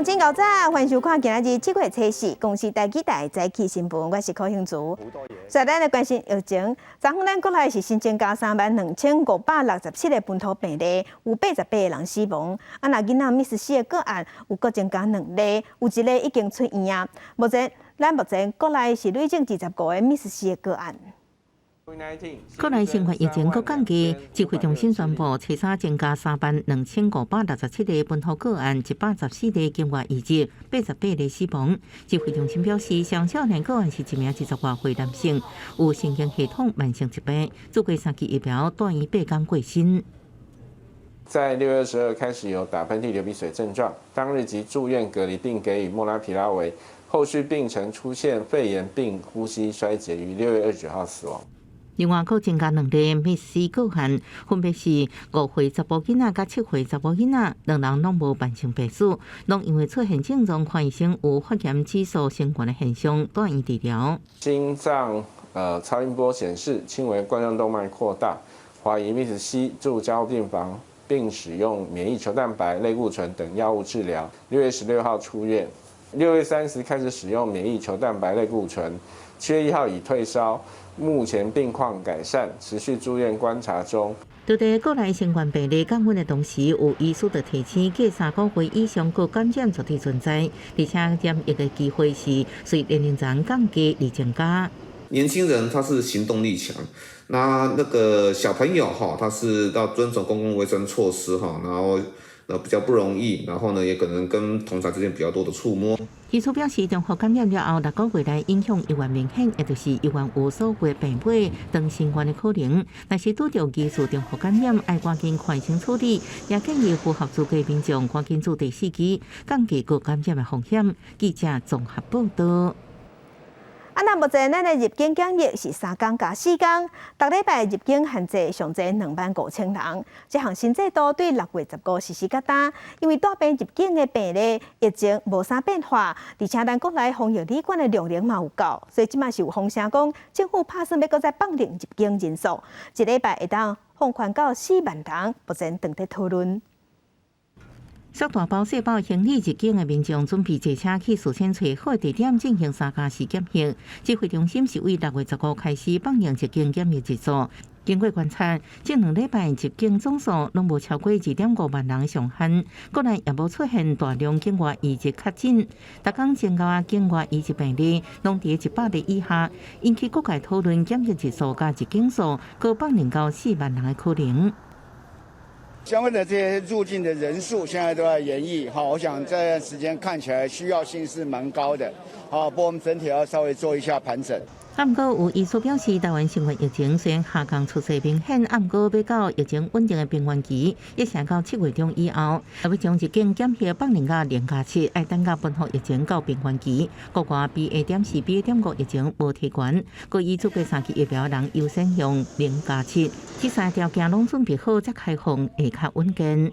鄉親猴早，歡迎收看今仔日7月初四公視台語台早起新聞，我是柯興竹。所以咱來關心疫情，昨昏咱國內是新增加32,567個本土病例，有88個人死亡。啊，若囡仔 MIS-C 的個案有閣增加兩例，有一個已經出院啊。目前咱目前國內是累計25個 MIS-C 的個案。國內新冠疫情閣降低，指揮中心宣布，初三增加32,567個本土個案，114個境外移入，88個死亡。指揮中心表示，上少年個案是一名20外歲男性，有神經系統慢性疾病，注過三劑疫苗，住院8工過身。在6月22開始有打噴嚏、流鼻水症狀，當日即住院隔離並給予莫拉皮拉韋，後續病程出現肺炎並呼吸衰竭，於6月29號死亡。另外，閣增加兩例 MIS-C 個案，分別是5歲查埔囡仔佮7歲查某囡仔，兩人攏無慢性病史，攏因為出現症狀，看醫生有發炎指數升懸的現象，住院治療。心臟超音波顯示輕微冠狀動脈擴大，懷疑 MIS-C 住加護病房，並使用免疫球蛋白、類固醇等藥物治療。6月16號出院，6月30開始使用免疫球蛋白、類固醇，7月1號已退燒。目前病況改善，持續住院觀察中。就佇國內新冠病例降溫的同時，有醫師就提醒，過3個月以上閣感染絕對存在，而且染疫的機會是隨年齡層降低而增加。年輕人他是行動力強，那個小朋友哈，他是要遵守公共衛生措施哈，然後比較不容易，然後呢，也可能跟同儕之間比較多的觸摸。醫師表示，重複感染了後，6個月內影響猶原明顯，也就是猶原有所謂病尾長新冠的可能。若是拄著疑似重複感染，愛趕緊看醫生處理，也建議符合資格民眾趕緊注第四劑，降低閣感染的風險。記者綜合報道。啊，那目前咱的入境檢疫是3工加4工，逐禮拜入境限制上濟25,000人。這項新制度對6月15實施到今，因為帶病入境的病例疫情無啥變化，而且咱國內防疫旅館的量能嘛有夠，所以這馬是有風聲講，政府拍算欲閣再放寬入境人數，一禮拜會當放寬到4萬人，目前正佇討論。攜大包細包行李入境的民眾準備坐車去事先揣好地點進行3加4檢疫。指揮中心是對6月15開始放寬入境檢疫人數。經過觀察，這兩禮拜入境總數攏無超過2.5萬人上限，國內也無出現大量境外移入確診。逐工增加境外移入病例攏佇100例以下，引起各界討論檢疫人數佮入境數閣放寬到4萬人的可能。相關的這些入境的人數，現在都在研議。哈，我想這段時間看起來需要性是蠻高的。好，不過我們整體要稍微做一下盤整。啊，毋過有醫師表示，台灣新冠疫情雖然下降趨勢明顯，啊，毋過欲到疫情穩定的邊緣期，一定到7月中以後，若欲將入境檢疫放寬到0加7，愛等到本土疫情到邊緣期，國外 BA.4、BA.5疫情無提懸，閣已注過三劑疫苗人優先用0加7，這三條件攏準備好才開放，會較穩健。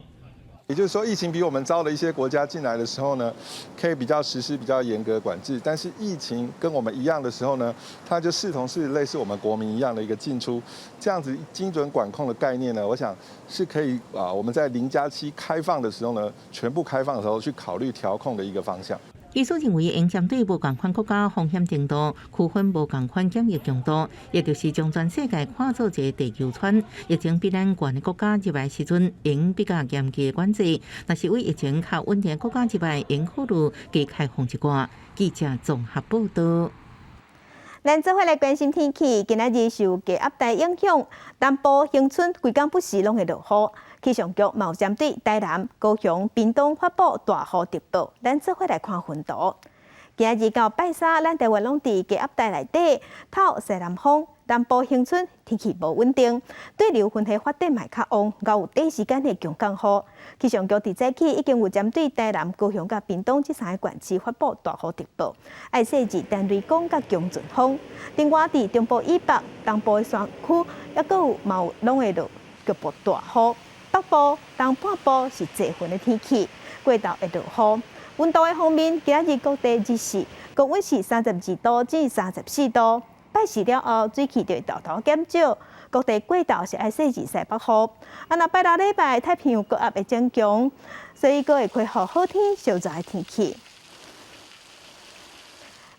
也就是說，疫情比我們糟的一些國家進來的時候呢，可以比較實施比較嚴格管制；但是疫情跟我們一樣的時候呢，它就視同是類似我們國民一樣的一個進出，這樣子精準管控的概念呢，我想是可以啊，我們在0加7開放的時候呢，全部開放的時候去考慮調控的一個方向。醫師認為，應針對無仝款國家風險程度，區分無仝款檢疫強度，也就是將全世界看做一個地球村。疫情比咱懸的國家入來時陣，用比較嚴格的管制；若是對疫情較穩定的國家入來，應考慮加開放一寡。記者綜合報道。咱做伙來關心天氣，今仔日受低壓帶影響，南部恆春規工不時攏會落雨。氣象局嘛有針對台南、高雄、屏東發布大雨特報。咱做伙來看雲圖。今仔日到拜三，咱台灣攏佇低壓帶內底，透西南風，南部恆春天氣無穩定，對流雲系發展嘛較旺，較有短時間的強降雨。氣象局佇早起已經有針對台南、高雄佮屏東這三个縣市發布大雨特報，愛細緻陳雷光佮強陣風。另外，佇中部以北、東部的山區，猶閣有嘛有攏會落局部大雨。北部、東半部是濟雲的天氣，過晝會落雨。溫度的方面，今仔日各地日時高溫是32度至34度。拜四了後，水汽就會沓沓減少，各地過晝是愛細日西北雨。啊，若拜六禮拜太平洋高壓會增強，所以閣會恢復好天燒熱的天氣。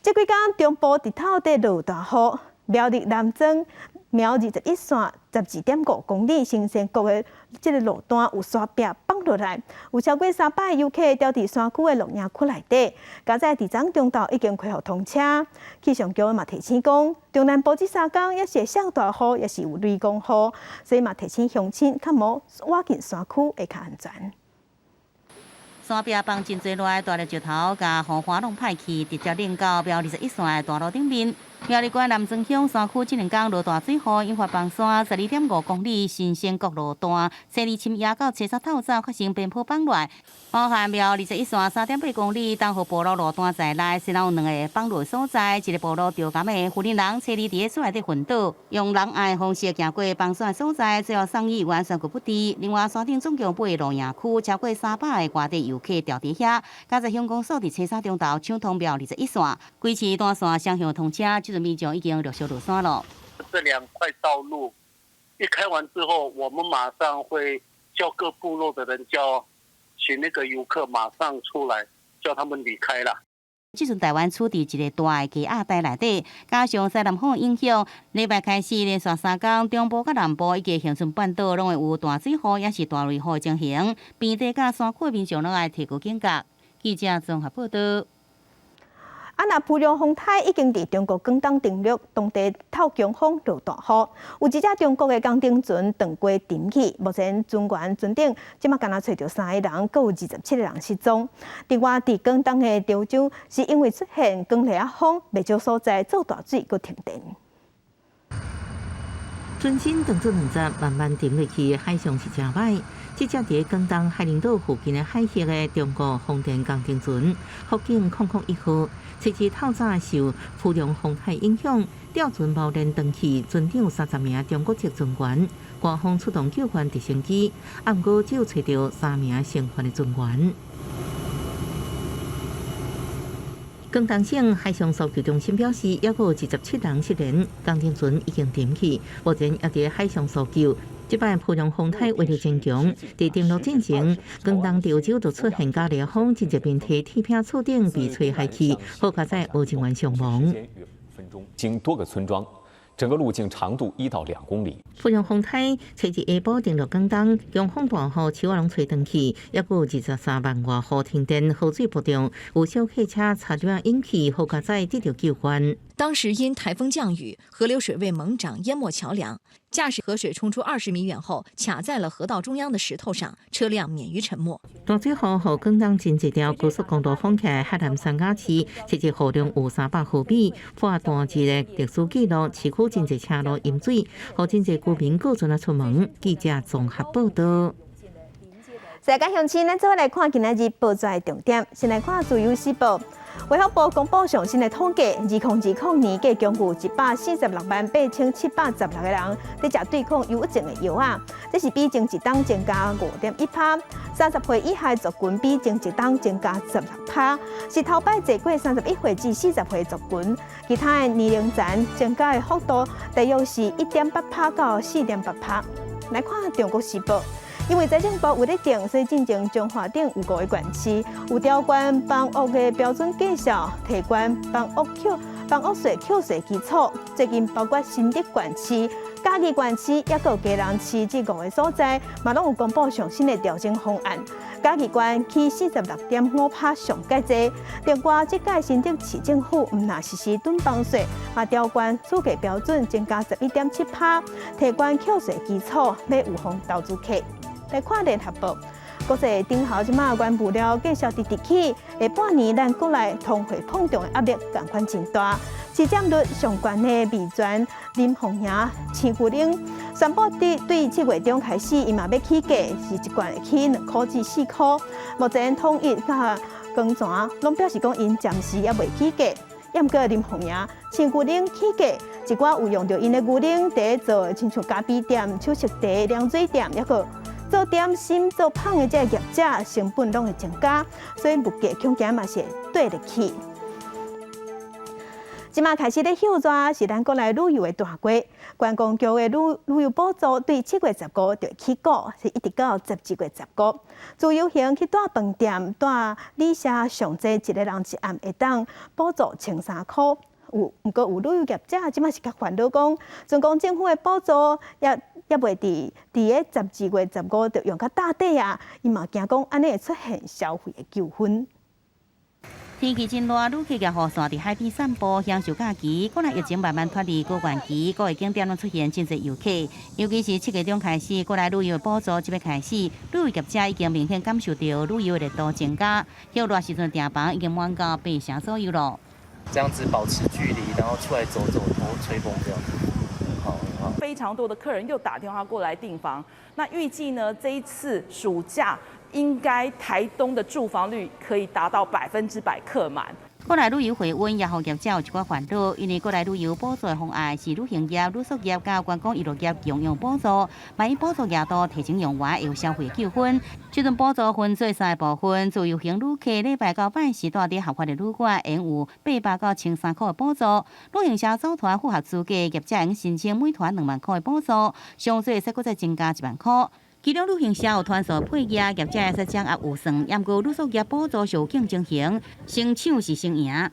這幾工中部日頭佇落大雨，苗栗南庄苗21線12.5公里新生谷的這个路段有山壁放落來，有超過300个遊客牢佇山區的露營區內底。佳哉佇昨中晝已經恢復通車。氣象局嘛提醒講，中南部這三工猶是會落大雨，抑是有雷公雨，所以嘛提醒鄉親較無倚近山區會較安全。山壁放真濟落來，大粒石頭共雨花攏歹去，直接冷到苗21線的大路頂面。苗栗縣南庄鄉山區這兩工落大水雨，引發崩山，12.5公里新生谷路段，初二深夜到初三透早發生邊坡崩落，包含苗21線3.8公里東河部落路段在內，先後有兩个崩落所在，一个部落著甘的婦人人初二佇咧厝內底昏倒，用人愛方式行過崩山所在，最後送醫院宣告不治。另外，山頂總共八个露營區，超過300个外地遊客牢佇遐，佳哉鄉公所佇初三中晝搶通苗21線，維持單線雙向通車，這陣民眾已經陸續落山了。這兩塊道路一開完之後，我們馬上會叫各部落的人叫，請那個遊客馬上出來，叫他們離開了。這陣台灣處佇一个大的低壓帶內底，加上西南風影響，禮拜開始連續三工，中部佮南部以及恆春半島攏會有大水雨，抑是大雷雨的情形。平地佮山區民眾攏愛提高警覺。記者綜合報道。啊，若濮陽風颱已經佇中國廣東登陸，當地透強風落大雨，有一隻中國的工程船斷過沉去，目前船員船頂這馬干焦揣著三个人，閣有27个人失蹤。另外，佇廣東的潮州，是因為出現狂烈風，袂少所在做大水，閣停電。船身當做兩節，慢慢沉落去，海象是誠歹。這隻佇廣東海陵島附近的海域的中國風電工程船，福建001號，初二透早受濮陽風颱影響，吊船貿然斷去，船頂有30名中國籍船員，官方出動救援直升機，啊，毋過只有揣著三名生還的船員。廣東省海上搜救中心表示，猶閣有27人失聯，工程船已經沉去，目前猶佇海上搜救。這擺濮陽風颱威力真強，佇登陸進前，廣東潮州就出現狂烈風，真濟面鐵鐵片厝頂被吹下去，好佳哉無人員傷亡。經多個村莊，整個路徑長度1到2公里。濮陽風颱初二下晡登陸廣東，強風大雨，樹仔攏吹斷去，猶閣有23萬外戶停電，河水暴漲，有小客車差點淹去，好佳哉得著救援。當時因颱風降雨，河流水位猛漲，淹沒橋梁。駕駛河水衝出20米遠後，卡在了河道中央的石頭上，車輛免於沉沒。大水雨，予廣東真濟條高速公路封起來，海南三亞市，這日雨量有300毫米，破單日的歷史紀錄，市區真濟車路淹水，予真濟居民閣陣仔出門。記者綜合報道。世界鄉親，咱做伙來看今仔日報紙的重點。先來看《自由時報》。衛福部公布上新的統計，2020年計共有1466876個人佇食對抗憂鬱症的藥仔，這是比前一冬增加5.1趴。30歲以下族群比前一冬增加16趴，是頭擺濟過31歲至40歲族群。其他的年齡層增加的幅度大約是1.8趴到4.8趴。來看《中國時報》。因為財政部有咧定，所以進前彰化頂有五个縣市有調懸房屋的標準價數，提懸房屋稅扣稅基礎。最近包括新竹縣市、嘉義縣市，抑閣有基隆市這五个所在，嘛攏有公布上新的調整方案。嘉義縣起46.5趴上蓋濟。另外，這屆新竹市政府毋但實施囤房稅，嘛調懸厝價標準增加11.7趴，提懸扣稅基礎，欲預防投資客。來看聯合報，國際頂頭這馬原物料繼續直直起，下半年咱國內通貨膨脹的壓力仝款真大。市占率上懸的味全林鳳營、鮮牛奶宣布，佇對7月中開始，伊嘛欲起價，是一罐會起2箍至4箍。目前統一佮光泉攏表示講，𪜶暫時猶未起價。毋過林鳳營鮮牛奶起價，一寡有用著𪜶的牛奶佇做，親像咖啡店、手術茶、涼水店，抑閣做點心、做麭的這个業者成本攏會增加，所以物價恐驚嘛是會綴落去。這馬開始咧歇熱，是咱國內旅遊的大季。觀光局的旅遊補助對7月15就起鼓，是一直到12月15。自由行去蹛飯店、蹛旅社，上濟一个人一暗會當補助1300箍。有，毋過有旅遊業者這馬是較煩惱講，準講政府的補助猶未佇个12月15就用甲貼底啊，伊嘛驚講按呢會出現消費的糾紛。天氣真熱，旅客也雨傘佇海邊散步，享受假期。國內疫情慢慢脫離高原期，各個景點攏出現真濟遊客。尤其是7月中開始，國內旅遊補助這欲開始，旅遊業者已經明顯感受著旅遊熱度增加。歇熱時陣訂房已經滿到八成左右咯。這樣子保持距離，然後出來走走，多吹風這樣。好，好。非常多的客人又打電話過來訂房。那預計呢，這一次暑假，應該台東的住房率可以達到100%客滿。國內旅遊回溫也予業者有一寡煩惱，因為國內旅遊補助的方案是旅行業、旅宿業佮觀光娛樂業共用補助，萬一補助額度提前用完，會有消費糾紛。這陣補助分做三個部分，自由行旅客禮拜到拜四蹛佇合法的旅館，會有800到1300箍的補助；旅行社組團符合資格，業者會申請每團2萬箍的補助，上濟會使閣再增加1萬箍。其中旅行社有團數配額，業者會使掌握預算，毋過旅宿業補助是有競爭性，先搶是先贏。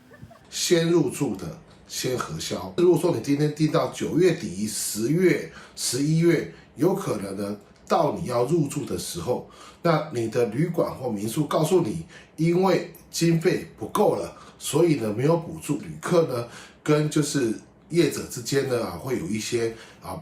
先入住的先核銷。如果說你今天訂到9月底、10月、11月，有可能呢，到你要入住的時候，那你的旅館或民宿告訴你，因為經費不夠了，所以呢沒有補助。旅客呢跟就是業者之間呢會有一些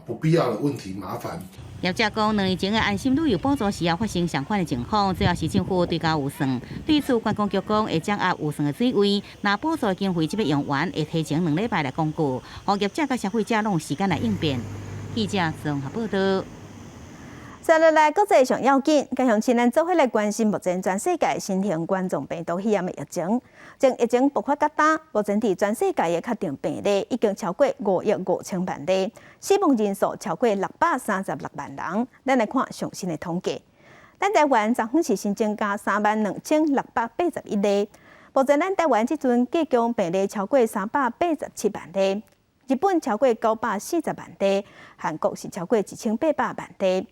不必要的問題麻煩。業者講，2年前的安心旅遊補助時也發生相款的情況，主要是政府追加預算。對此，觀光局講會掌握預算的水位，若補助經費這欲用完，會提前2禮拜來公告，予業者佮消費者攏有時間來應變。記者綜合報導。接落來國際上要緊，共鄉親咱做伙來關心目前全世界新型冠狀病毒肺炎的疫情。從疫情爆發到今，目前佇全世界的確定病例已經超過5億5千萬例，死亡人數超過636萬人。咱來看上新的統計，咱台灣昨昏是新增加32,681例，目前咱台灣這陣計共病例超過387萬例，日本超過940萬例，韓國是超過1800萬例。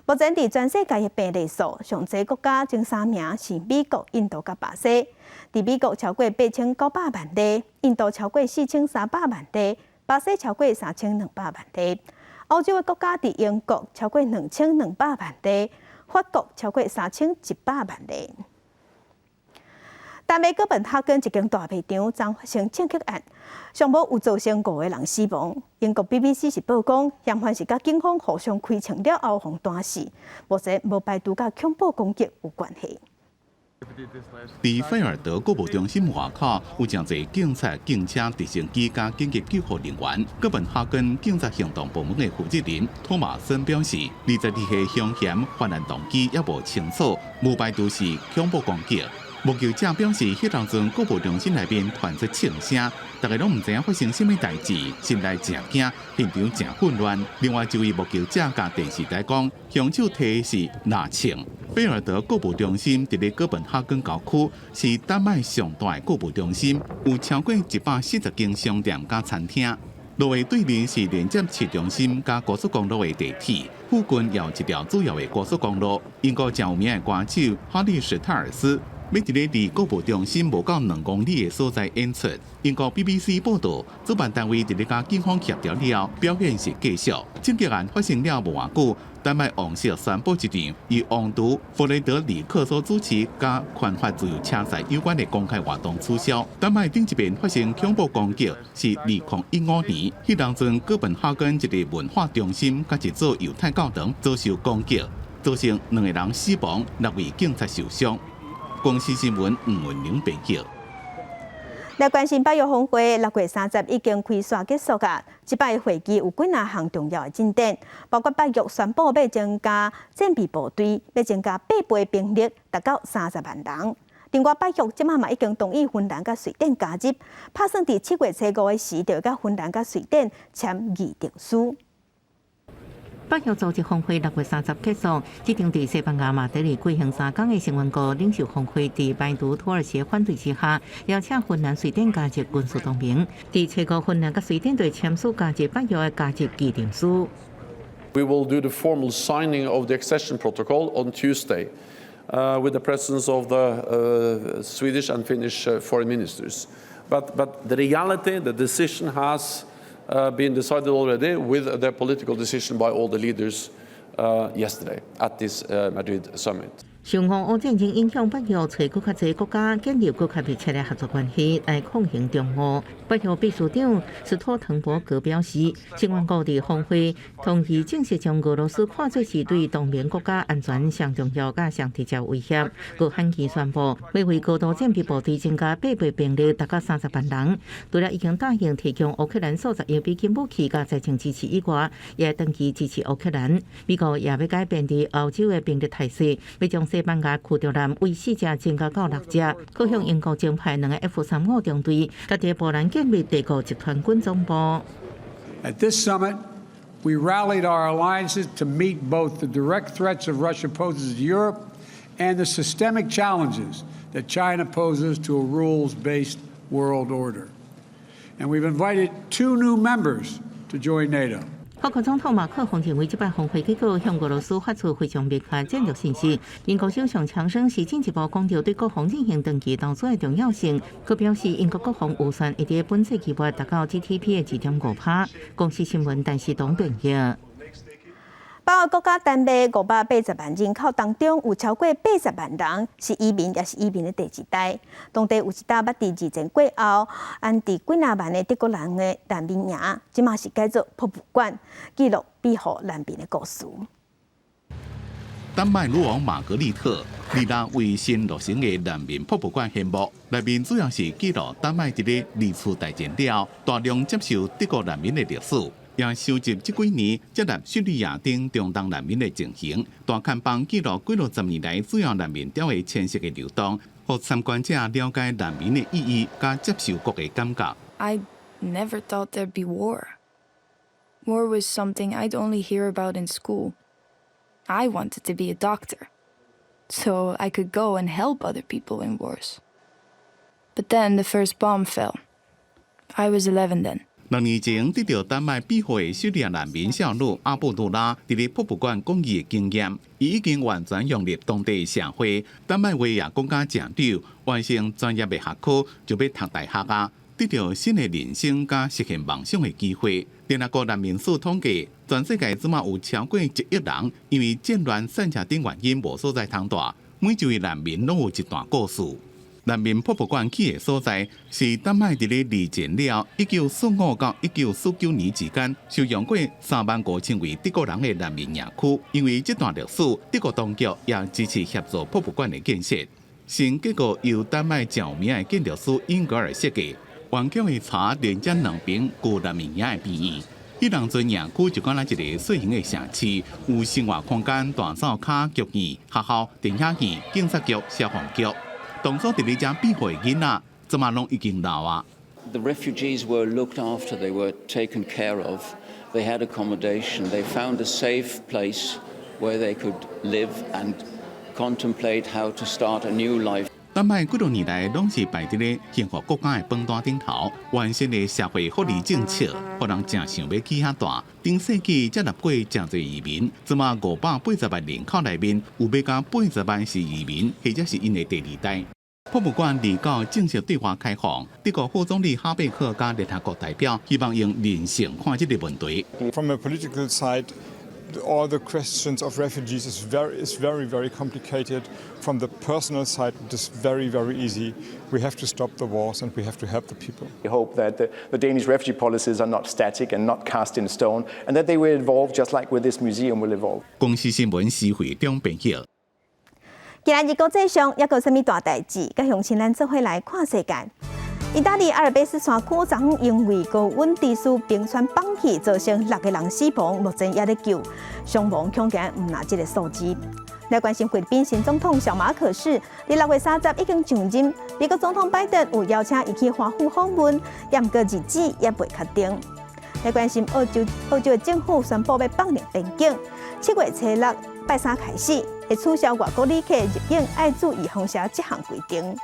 目前佇全世界的病例數，上濟國家前三名是美國、印度佮巴西。佇美國超過8900萬例，印度超過4300萬例，巴西超過3200萬例。歐洲的國家佇英國超過2200萬例，法國超過3100萬例。丹麥哥本哈根一間大賣場昨發生槍擊案，上無有造成五個人死亡。英國 BBC 是報講，嫌犯是佮警方互相開槍了後，予彈死，目前無排除佮恐怖攻擊有關係。佇菲爾德購物中心外口有誠濟警察、警車、直升機佮緊急救護人員。哥本哈根警察行動部門的負責人托馬森表示，22歲兇嫌犯案動機猶無清楚，無排除是恐怖攻擊。目擊者表示，彼當陣購物中心內面傳出槍聲，大家攏毋知影發生啥物代誌，心內誠驚，現場誠混亂。另外一位目擊者共電視台講，兇手提的是獵槍。菲爾德購物中心佇咧哥本哈根郊區，是丹麥上大的購物中心，有超過140間商店佮餐廳。路的對面是連接市中心佮高速公路的地鐵，附近有一條主要的高速公路。英國誠有名的歌手哈利史泰爾斯欲佇咧離購物中心無夠2公里的所在演出。英國 BBC 報導，主辦單位佇咧佮警方協調了後，表演是繼續。槍擊案發生了無偌久，丹麥王室宣布一場由王儲弗雷德里克所主持、佮寬發自由車載有關的公開活動取消。丹麥頂一遍發生恐怖攻擊是2015年，彼當陣哥本哈根一个文化中心佮一座猶太教堂遭受攻擊，造成兩個人死亡，六位警察受傷。公視新聞吳文玲編輯。來關心北約峰會6月30已經開煞結束啊！這擺會議有幾若項重要的進展，包括北約宣布欲增加戰備部隊，欲增加8倍兵力，達到30萬人。另外，北約這馬嘛已經同意芬蘭佮瑞典加入，拍算佇7月初5的時，就會佮芬蘭佮瑞典簽議定書。北約組織峰會6月30結束，這場佇西班牙馬德里舉行3工的成員國領袖峰會，佇排除土耳其反對之下，邀請芬蘭、瑞典加入軍事同盟。佇初五，芬蘭佮瑞典對簽署加入北約的加入議定書。 We will do the formal signing of the accession protocol on Tuesday, with the presence of the Swedish and Finnish foreign ministers. But the reality, the decision has been decided already with the political decision by all the leaders yesterday at this Madrid summit. 受俄烏戰爭影響，北約揣閣較濟國家建立閣較密切的合作關係來抗衡中俄。北約秘書長斯托滕伯格表示，成員國佇峰會同意正式將俄羅斯看作是對同盟國家安全上重要佮上直接威脅。閣罕見宣布，欲為高度戰備部隊增加備備兵力達到30萬人。除了已經答應提供烏克蘭數十億美金武器佮財政支持以外，也長期支持烏克蘭。美國也欲改變佇歐洲的兵力態勢，欲將西班牙驅逐艦為四隻增加到六隻，閣向英國增派兩个 F-35中隊，佮佇波蘭建立帝國集團軍總部。 At this summit, we rallied our alliances to meet both the direct threats of Russia poses to Europe and the systemic challenges that China poses to a rules-based world order. And we've invited two new members to join NATO. 法國總統馬克宏認為，這擺峰會結果向俄羅斯發出非常明確戰略信息。英國首相強生是進一步講著對國防進行長期投資的重要性，閣表示英國國防預算會佇本世紀末達到 GDP 的2.5%。公視新聞陳世東編譯。北約國家丹麥580萬人口當中，有超過80萬人是移民，抑是移民的第二代。當地有一搭捌佇二戰過後安置幾若萬的德國人的難民營，這馬是改做博物館，記錄庇護難民的故事。丹麥女王瑪格麗特二六為新落成的難民博物館揭幕，內面主要是記錄丹麥佇咧二次大戰了大量接受德國難民的歷史。也收集這幾年接納敘利亞等中東難民的情形，大看板記錄幾落十年來主要難民潮的遷徙的流動，予參觀者了解難民的意義佮接受國的感覺。 I never thought there'd be war. War was something I'd only hear about in school. I wanted to be a doctor, so I could go and help other people in wars. But then the first bomb fell. I was 11 then. 2年前得著丹麥庇護的敘利亞難民少女阿布杜拉，佇咧博物館講伊的經驗，伊已經完全融入當地社會。丹麥話也講甲誠對，完成專業的學科就欲讀大學啊，得著新的人生佮實現夢想的機會。聯合國難民署統計，全世界這馬有超過1億人因為戰亂、散赤等原因無所在通蹛，每一位難民攏有一段故事。難民博物館起的所在是丹麥佇咧二戰了1945到1949年之間收容過3萬5千位德國人的難民營區。因為這段歷史，德國當局也支持協助博物館的建設。新結構由丹麥著名的建築師英格爾設計，頑強的槽連接兩邊舊難民營的邊緣。彼當陣營區就敢若一個細型的城市，有生活空間、大灶跤、劇院、學校、電影院、警察局、消防局。當初佇咧遮庇護的囡仔，這馬攏已經老啊。 The refugees were looked after, they were taken care of, they had accommodation, they found a safe place where they could live and contemplate how to start a new life. 丹麥幾多年來攏是排佇咧幸福國家的榜單頂頭，完善的社會福利政策，予人誠想欲去遐蹛。頂世紀接納過誠濟移民，這馬580萬人口內面有欲共80萬是移民，或者是𪜶的第二代。博物館二九正式對外開放，德國副總理哈貝克佮聯合國代表希望用人性看這個問題。 From a political side, all the questions of refugees is very, very complicated. From the personal side, it is very, very easy. We have to stop the wars and we have to help the people. We hope that the Danish refugee policies are not static and not cast in stone, and that they will evolve just like with this museum will evolve. 公視新聞施惠中編譯。今仔日國際上猶閣有啥物大代誌？佮鄉親咱做伙來看世界。意大利阿爾卑斯山區昨昏因為高溫致使冰川崩去，造成六個人死亡，目前猶咧救，傷亡恐驚毋但這个數字。來關心菲律賓新總統小馬可仕，佇6月30已經上任，美國總統拜登有邀請伊去華府訪問，毋過日子猶未確定。來關心澳洲，澳洲的政府宣布欲放寬邊境，7月初六拜三開始，會取消外國旅客入境愛注預防射這項規定。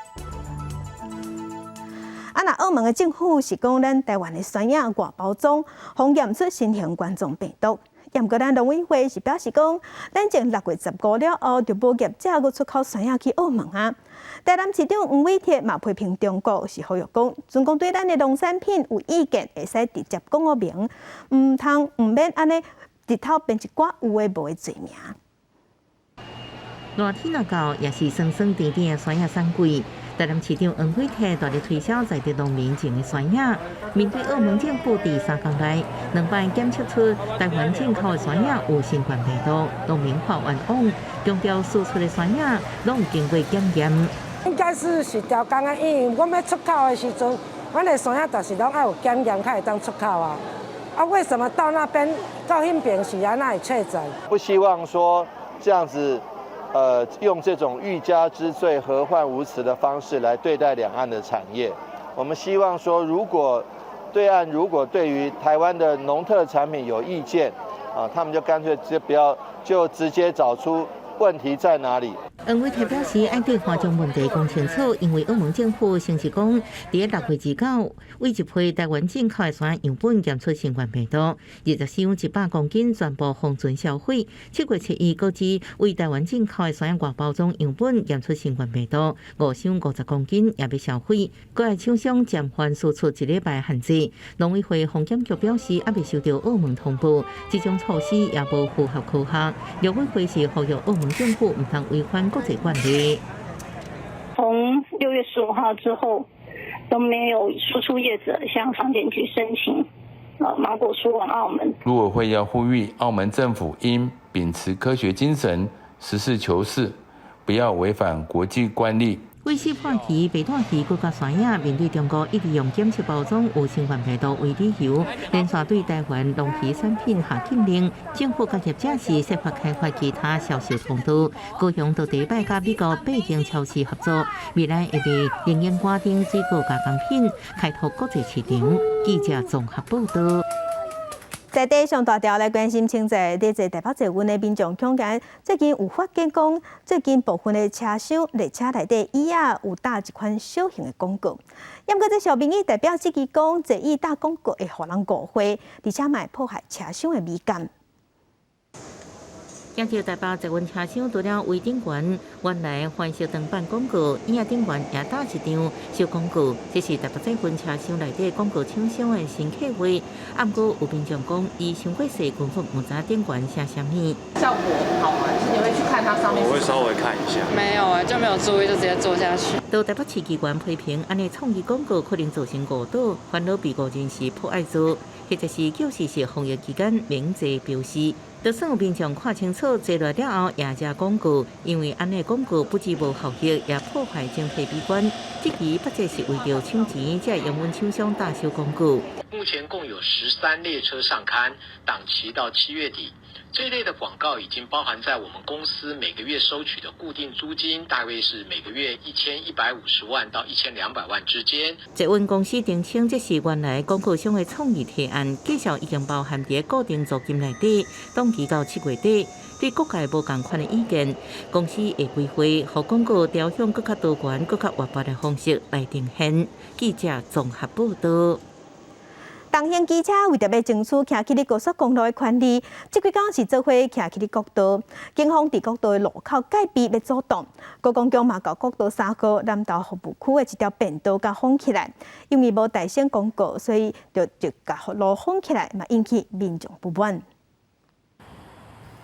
啊，若澳門的政府是講咱台灣的酸葉外包裝，予驗出新型冠狀病毒。毋過咱農委會是表示講，咱從6月15了後就無業者閣出口酸葉去澳門啊。台南市長黃偉哲嘛批評中國是呼籲講，準講對咱的農產品有意見，會使直接講明，毋通毋免按呢日頭編一寡有的無的罪名。熱天若到，也是酸酸甜甜的酸葉產季。台南市長黃偉哲大力推銷在地農民種的酸葉。面對澳門政府佇三工內兩擺檢測出台灣進口的酸葉有新冠病毒，農民發冤枉，強調輸出的酸葉攏經過檢驗。應該是是刁工啊，因為阮欲出口的時陣，阮的酸葉就是攏愛有檢驗才會當出口啊。啊，為什麼到那邊到彼邊是按怎會確診？不希望說這樣子。用這種欲加之罪，何患無辭的方式來對待兩岸的產業。我們希望說，如果對岸如果對於台灣的農特產品有意見，啊，他們就乾脆就不要，就直接找出問題在哪裡。黃偉哲表示，愛對華將問題講清楚，因為澳門政府先是講，佇6月29，為一批台灣進口的酸樣本檢出新冠病毒，20箱100公斤全部封存銷毀。7月7日，閣指為台灣進口的酸外包裝樣本檢出新冠病毒，5箱50公斤也欲銷毀。閣愛廠商暫緩輸出一禮拜限制。農委會防檢局表示，猶未收到澳門通報，這種措施也無符合科學。陸委會是呼籲澳門政府毋通違反國際慣例。從6月15號之後，都沒有輸出業者向防檢局申請芒果輸往澳門。陸委會要呼籲澳門政府應秉持科學精神，實事求是，不要違反國際慣例。歸死破魚、白帶魚、閣佮酸葉，面對中國一直用檢測包裝有新冠病毒為理由，連續對台灣農漁產品下禁令。政府佮業者是設法開發其他銷售通道，高雄就第一擺佮美國百景超市合作，未來會賣靈應瓜等水果加工品，開拓國際市場。記者綜合報道。在地上大條來關心，現在佇這台北捷運的民眾恐驚，最近有發現講，最近部分的車廂列車內底椅仔有打一款小型的廣告。毋過這小民意代表質疑講，坐椅打廣告會予人誤會，而且嘛會破壞車廂的美感。今日台北捷運車廂除了圍頂懸原來環色燈板廣告，椅仔頂懸也打一張小廣告。這是台北捷運車廂內底廣告廠商的新計劃。啊，毋過有民眾講，伊傷過細，根本毋知頂懸寫啥物。效果好嗎？就是你會去看它上面。我會稍微看一下。沒有啊，就沒有注意，就直接坐下去。到台北市議員批評，按呢創意廣告可能造成誤導，煩惱被誤認是朴愛做，或者是叫事實防疫期間免坐標示。就算有民眾看清楚，坐落了後也遮廣告，因為按呢廣告不止無效益，也破壞整體美觀。質疑不只是為著搶錢，才會用阮廠商打小廣告。目前共有13列車上刊，檔期到7月底。這一類的廣告已經包含在我們公司每個月收取的固定租金，大約是每個月1150萬到1200萬之間。捷運公司澄清，這是原來廣告商的創意提案，計數已經包含佇固定租金內底，檔期到7月底。對各界無仝款的意見，公司會規劃，予廣告朝向閣較多元、閣較活潑的方式來呈現。記者綜合報道。重型機車為著欲爭取行去哩高速公路的權利，這幾工是做伙徛去哩國道，警方佇國道的路口戒備欲阻擋，高公局嘛共國道3號南投服務區的一條便道共封起來，因為無代先公告，所以就共路封起來，嘛引起民眾不滿。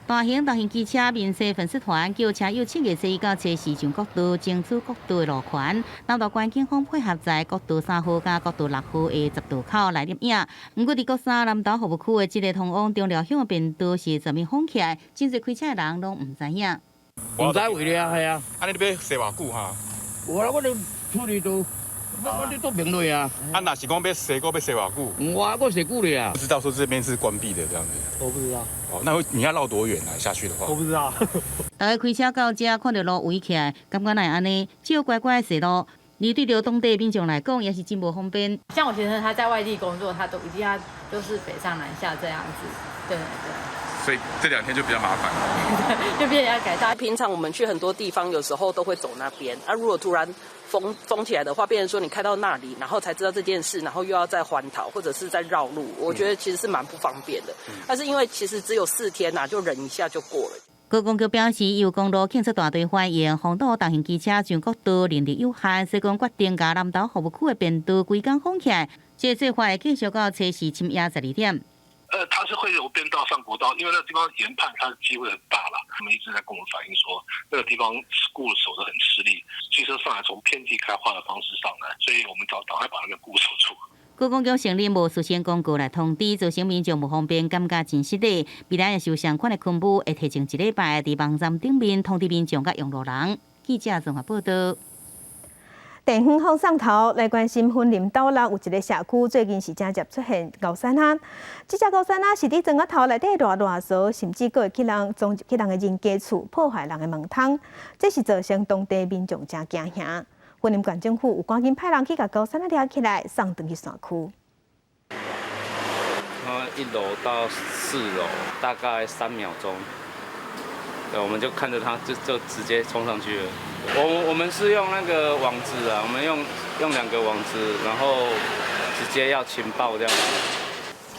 大型機車面世粉絲團叫車友7月4到初四上國道爭取國道的路權，南投縣警方配合在國道3號佮國道6號的十道口來攝影。毋過佇國三南投服務區的這个通往中寮鄉的便道是全面封起來，真濟開車的人攏毋知影。毋知為了係啊。啊，你欲踅偌久哈？無啦，我都處理都。我你都明落啊！啊，若是講欲踅，閣欲踅偌久？我踅久咧啊！不知道說這邊是關閉的這樣子。我不知道。哦，那會你要繞多遠啊？下去的話。我不知道。逐家開車到遮，看著路圍起來，感覺哪會按呢？只好乖乖踅路。而對著當地民眾來講，也是真無方便。像我先生他在外地工作，他都一定要就是北上南下這樣子，對對對。所以這2天就比較麻煩。就變成要改道。平常我們去很多地方，有時候都會走那邊。啊，如果突然封起來的話，變成說你開到那裡，然後才知道這件事，然後又要再環島或者是再繞路，我覺得其實是蠻不方便的。但是因為其實只有4天吶，就忍一下就過了。觀光局表示，由公路警察大隊反映，封島重型機車上國道能力有限，所以講決定共南投服務區的便道規工封起來。這個做法會繼續到初四深夜12點。它是會有變道上國道，因為那個地方研判它的機會很大了。他們一直在跟我們反映說，那個地方固守得很吃力，機車上來從遍地開花的方式上來，所以我們早趕快把那個固守住。觀光局承認無事先公告來通知，造成民眾無方便，感覺真失禮。未來若是有相款的昆布，會提前一禮拜佇網站頂面通知民眾佮用路人。記者綜合報道。電園放送頭來關心雲林斗六有一个社區，最近是正捷出現猴山仔。這隻猴山仔是佇莊仔頭內底賴賴趖，甚至閣會去人鑽入去人的人家厝，破壞人的門窗，這是造成當地民眾誠驚嚇。雲林縣政府有趕緊派人去共猴山仔掠起來，送轉去山區。 1樓到4樓大概3秒鐘，對，我們就看着他就直接衝上去了。我們是用那個網子啊，我們用兩個網子，然後直接要擒抱這樣子。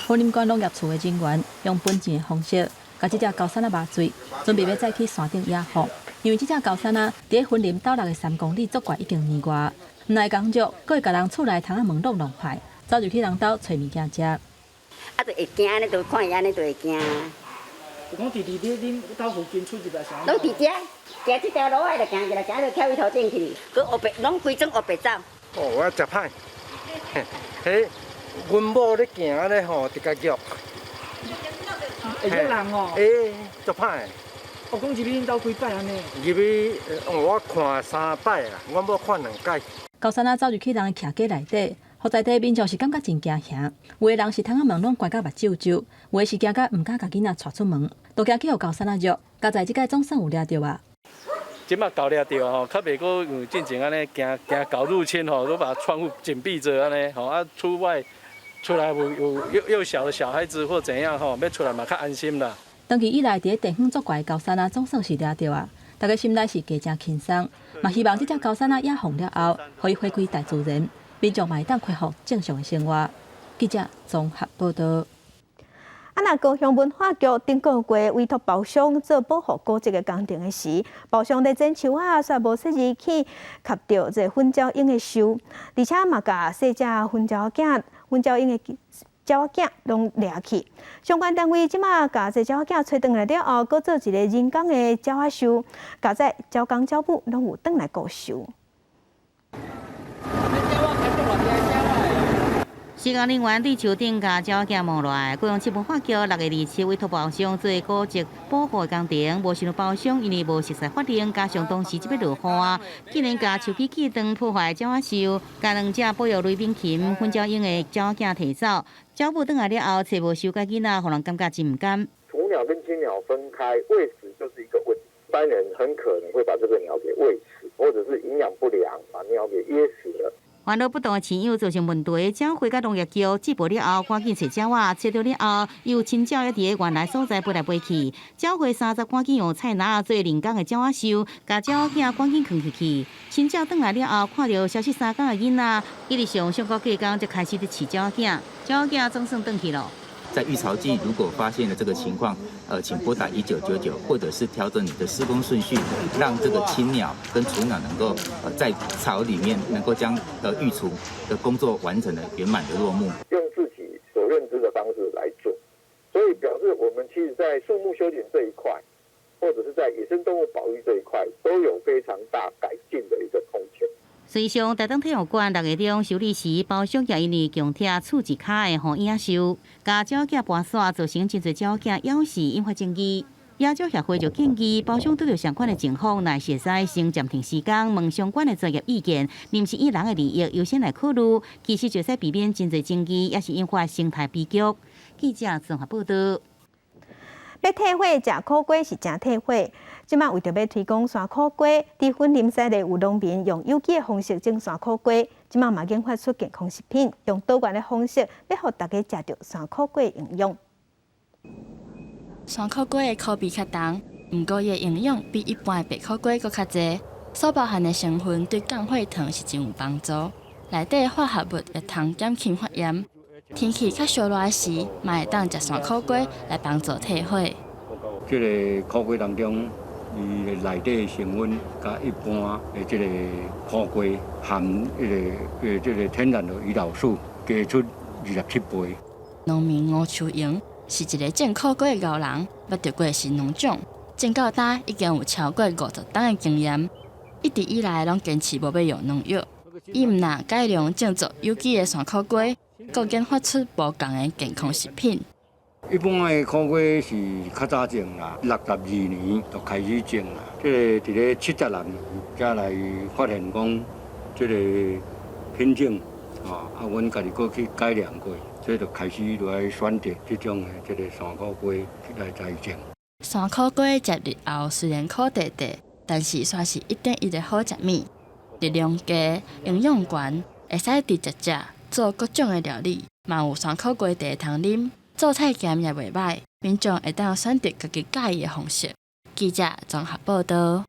雲林縣農業處的人員用噴錢的方式，共這隻猴山仔麻醉，準備欲載去山頂野放。因為這隻猴山仔佇雲林斗六的3公里作怪已經年外，毋來工作，閣會共人厝內窗仔門攏弄壞，走入去人兜揣物件食。啊，就會驚呢，就看伊按呢就會驚。有講佇佇你恁兜附近出入來啥？攏佇遮，行這條路仔就行過來，行到跳伊頭頂去，閣烏白，攏規種烏白走。哦，我食歹，彼阮某咧行按呢吼，直共虐。會虐人哦。欸，足歹。我講入去恁兜幾擺按呢？入去，我看三擺啦，阮某看兩擺。猴山仔走入去人的徛家內底，予在地民眾是感覺真驚嚇。有的人是窗仔門攏關甲目睭睭，有的是驚甲毋敢共囡仔帶出門，都驚去予猴山仔虐。佳哉這擺總算有掠著啊！這擺狗掠著吼，較袂閣像進前按呢驚驚狗入侵吼，都把窗戶緊閉著按呢吼啊，出外出來有幼小的小孩子或怎樣吼，欲出來嘛較安心啦。長期以來，佇咧地方作怪的猴山仔總算是掠著啊！大家心內是加誠輕鬆，嘛希望這隻猴山仔野放了後，予伊回歸大自然，民眾嘛會當恢復正常的生活。記者綜合報道。啊，若高雄文化局頂個月委託包商做保護古蹟的工程的時，包商咧剪樹仔，煞無細膩去磕著這個粉鳥蠅的樹，而且嘛共細隻粉鳥仔、粉鳥蠅的鳥仔囝攏掠去。相關單位這馬共這鳥仔囝揣轉來了後，閣做一个人工的鳥仔樹，佳哉鳥公鳥母攏有轉來顧樹。施工人員對樹頂共鳥仔囝摸落來，高雄市文化局6月27委託包商做古蹟保護工程，無想到包商因為無熟悉法令，加上當時這欲落雨啊，竟然共樹枝锯斷破壞鳥仔樹，共兩隻保育類爿禽粉鳥蠅的鳥仔囝提走，鳥母轉來了後，揣無收甲囡仔，予人感覺真毋甘。雛鳥跟親鳥分開餵食就是一個問題，一般人很可能會把這個鳥給餵死，或者是營養不良把鳥給噎死了。煩惱不當飼養造成問題，鳥會佮農業局接報了後，趕緊揣鳥仔，揣著了後，又親鳥佇個原來所在飛來飛去。鳥會三十趕緊用菜籃做人工的鳥仔樹，共鳥仔囝趕緊囥入去。親鳥轉來了後，看著消失3工的囡仔，一直上上個過工就開始佇飼鳥仔囝，鳥仔囝總算轉去囉。在育巢季，如果發現了這個情況，請撥打1999，或者是調整你的施工順序，讓這個親鳥跟雛鳥能夠在巢裡面能夠將育雛的工作完成的圓滿的落幕。用自己所認知的方式來做，所以表示我們其實在樹木修剪這一塊，或者是在野生動物保育這一塊，都有非常大改進的一個空間。隨上台東體育館6月中修理時，包商也因為強拆厝一跤的護野獸，共鳥仔搬徙，造成真濟鳥仔咬死，引發爭議。野鳥協會就建議包商拄著相款的情況，若是會使先暫停施工，問相關的專業意見，毋是以人的利益優先來考慮，其實就使避免真濟爭議，也是引發生態悲劇。記者綜合報道。欲退火食苦瓜是誠退火。這馬為著欲推廣山苦瓜，佇雲林西麗有農民用有機的方式種山苦瓜，這馬嘛研發出健康食品，用多元的方式欲予大家食著山苦瓜營養。山苦瓜的苦味較重，毋過伊的營養比一般的白苦瓜閣較濟，所包含的成分對降血糖是真有幫助。內底化合物會通減輕發炎。天氣較燒熱時，嘛會當食山苦瓜來幫助退火。這个苦瓜當中，伊的內底成分佮一般的這个苦瓜含彼个這个天然的胰島素加出27倍。農民吳秋瑩是一个種苦瓜的高人，捌得過神農獎，種到今已經有超過50冬的經驗。一直以來攏堅持無欲用農藥，伊毋但改良種作有機的山苦瓜，閣研發出無仝的健康食品。一般的苦瓜是較早種啦，62年就開始種啦。這个佇咧76年才來發現講這个品種，啊，阮家己閣去改良過，所以就開始落來選擇這種的這个山苦瓜來栽種。山苦瓜食日後雖然苦塊塊，但是煞是一等一的好食物，熱量低，營養懸，會使直接食，做各種的料理，嘛有山苦瓜茶通啉，做菜鹹也袂䆀，民眾會當選擇家己佮意的方式。記者綜合報道。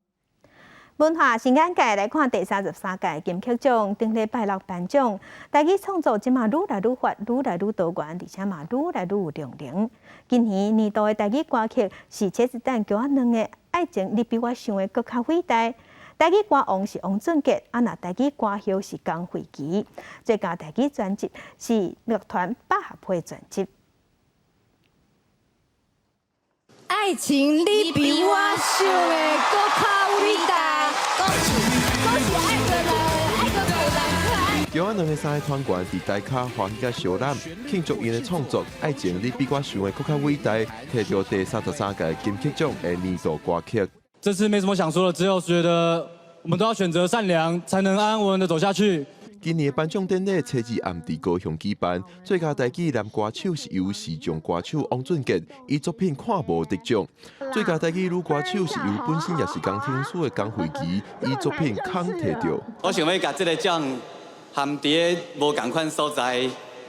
文化新眼界來看第33屆金曲獎，頂禮拜六頒獎，台語創作這馬愈來愈發，愈來愈多元，而且嘛愈來愈有量能。今年年度的台語歌曲是茄子蛋蕎仔卵的《愛情你比我想的閣較偉大》，台語歌王是王俊傑，啊若台語歌后是江慧琪。最佳台語專輯是樂團百合花專輯。愛情你比我想的閣較偉大。講是講是愛個人，愛個無人可愛。蕎仔卵的三个團員佇台跤歡喜佮相攬，慶祝𪜶的創作《愛情你比我想的閣較偉大》，摕著第33屆金曲獎的年度歌曲。這次沒什麼想說的，只有覺得我們都要選擇善良，才能安安穩穩的走下去。今年頒獎典禮初二暗佇高雄舉辦，最佳台語男歌手是由時尚歌手王俊傑以作品《看無》得獎；最佳台語女歌手是由本身也是工程師的江慧琪以作品《空》摕著。我想欲共這个獎含佇咧無仝款所在，